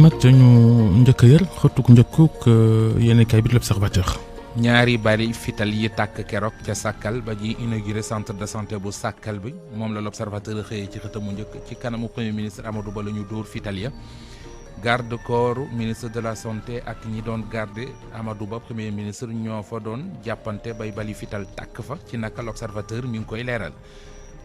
Mouhamed ñu njëkk a yër xëtuk njëkkuk yéenekaay bi l'Observateur. ñaari bari fital yi tàkk keroog ca Sakal ba ñuy inauguré centre de santé bu Sakal bi moom la l'Observateur xëyee ci xëtamu njëkk ci kanamu premier ministre Amadou Ba la ñu dóor fital ya garde corps ministre de la santé ak ñi doon garde Amadou Ba premier ministre ñoo fa doon jàppante bay bali fital tàkk fa ci naka l'Observateur mi ngi koy leeral.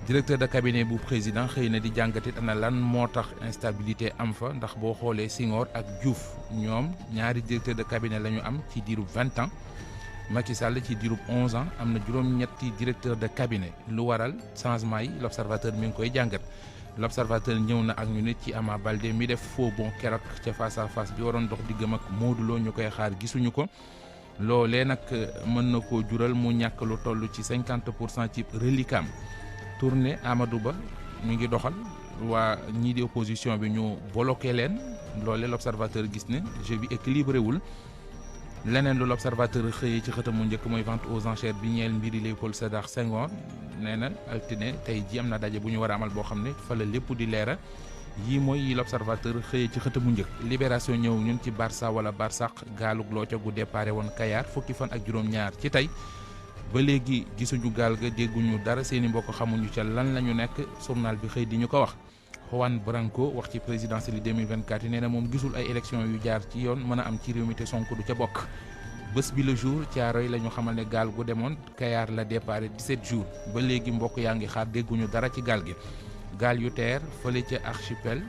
directeur de cabinet bu président xëy na di jàngatit ana lan moo tax instabilité am fa ndax boo xoolee Senghor ak Diouf ñoom ñaari directeur de cabinet la ñu am ci diirub 20 ans Macky Sall ci diirub 11 ans am na juróom-ñetti directeur de cabinet lu waral changement yi l'Observateur mi ngi koy jàngat. l'Observateur ñëw na ak ñu nit ci Ama Baldé mi def faux bond keroog ca face à face bi waroon dox diggam ak Modou Lo ñu koy xaar gisuñu ko loolee nag mën na koo jural mu ñàkk lu toll ci 50% ci reliquam. tournée Amadou Ba mi ngi doxal waa ñii di opposition bi ñu bloqué leen loole l'Observateur gis ne jeu bi équilibré wul leneen lu l'Observateur xëyee ci xëtamu njëkk mooy vente aux enchères bi ñeel mbiri Léopold Sédar Senghor nee na altine tey ji am na daje bu ñu war a amal boo xam ne fa la lépp di leera yii mooy yi l'Observateur xëyee ci xëtamu njëkk. Libération ñëw ñun ci Barça wala Barsaq gaalug looca gu déparé woon Kayar fukki fan ak juróom-ñaar ci tey ba léegi gisuñu gaal ga dégguñu dara seeni mbokk xamuñu ca lan la ñu nekk journal bi xëy di ñu ko wax. Juan Branco wax ci présidentielle 2024 yi nee na moom gisul ay élections yu jaar ci yoon mën a am ci réew mi te Sonko du ca bokk. bés bi le jour Caaroy la ñu xamal ne gaal gu demoon Kayar la départ 17 jours ba léegi mbokk yaa ngi xaar dégguñu dara ci gaal gi. gaal yu teer fële ca archipel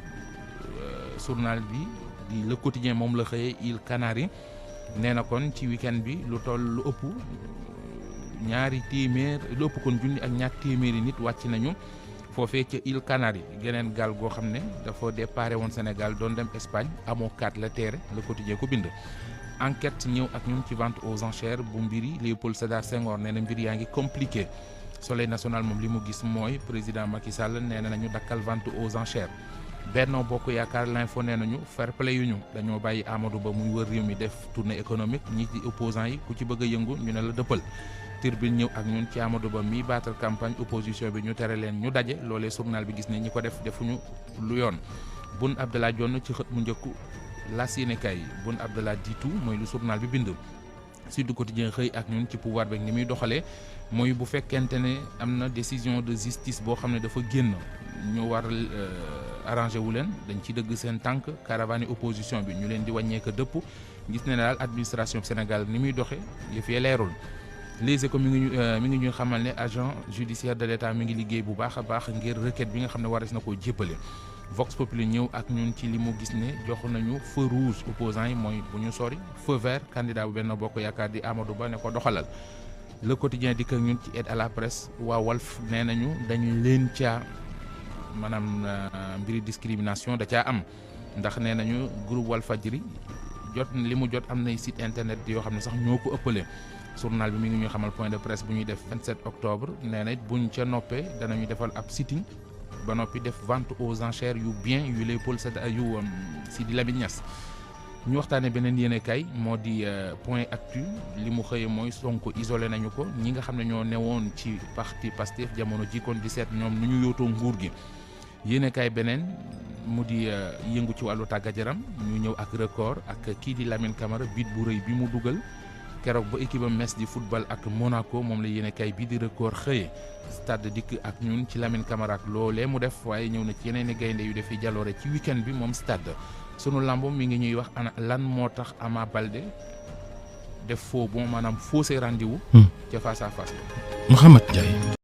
journal bi di Le Quotidien moom la xëyee îles Canaries nee na kon ci week-end bi lu toll lu ëpp. ñaari téeméer lu ëpp kon junni ak ñaar téeméeri nit wàcc nañu foofee ca îles Canaries geneen gaal goo xam ne dafa déparé woon Sénégal doon dem Espagne amoo 4 la teere Le Quotidien ko bind. enquête ñëw ak ñun ci vente aux enchères bu mbiri Léopold Sédar Senghor nee na mbir yaa ngi compliqué Soleil national moom li mu gis mooy président Macky Sall nee na nañu dakkal vente aux enchères. Benno Bokk Yaakaar l'info nee nañu fair play yu ñu dañoo bàyyi Amadou Ba muy wër réew mi def tournée économique ñi ci opposants yi ku ci bëgg a yëngu ñu ne la dëppal. Tribune ñëw ak ñun ci Amadou Ba mi battre campagne opposition bi ñu tere leen ñu daje loolee journal bi gis ne ñi ko def defuñu lu yoon. Boun Abdallah Dionne ci xët mu njëkku las yéenekaay yi Boun Abdallah diitu mooy lu journal bi bind. Sud Quotidien xëy ak ñun ci pouvoir beeg ni muy doxalee mooy bu fekkente ne am na décision de justice boo xam ne dafa génn ñu war arrangé wu leen dañ ci dëgg seen tànk caravane opposition bi ñu leen di wàññeeka dëpp gis ne daal administration Sénégal ni muy doxee yëf yi leerul. Les Échos mi ngi ñu xamal ne agent judiciaire de l'État mi ngi liggéey bu baax a baax ngir requête bi nga xam ne warees na koo jébbale. Vox Populi ñëw ak ñun ci li mu gis ne jox nañu feu rouge opposants yi mooy bu ñu sori feu vert candidat bu Benno Bokk Yaakaar di Amadou Ba ne ko doxalal. Le Quotidien dikk ak ñun ci aide à la presse waa Walf nee nañu dañ leen caa maanaam mbiri discrimination da caa am ndax nee nañu groupe Walfadjri jot li mu jot am nay site internet yoo xam ne sax ñoo ko ëppale. journal bi mi ngi ñuy xamal point de presse bu ñuy def 27 octobre nee na it buñ ca noppee danañu defal ab sitting ba noppi def vente aux enchères yu bien yu Léopold Sédar yu Sidi Lamine Niass. ñu waxtaanee beneen yéenekaay moo di point actu li mu xëyee mooy Sonko isolé nañu ko ñi nga xam ne ñoo newoon ci parti Pastef jamono ji kon di seet ñoom nu ñu yootoo nguur gi. yéenekaay beneen mu di yëngu ci wàllu tàggat yaram ñu ñëw ak record ak kii di Lamine Camara bit bu rëy bi mu dugal. keroog ba équipe Metz di football ak Monaco moom la yéenekaay bii di record xëyee stade dikk ak ñun ci Lamine Camara ak loolee mu def waaye ñëw na ci yeneen i gaynde yu defi jaloore ci week-end bi moom stade sunu lambo mi ngi ñuy wax ana lan moo tax Ama Baldé def faux bon maanaam faussé rendez-vous ca face à face. Mouhamed Ndiaye.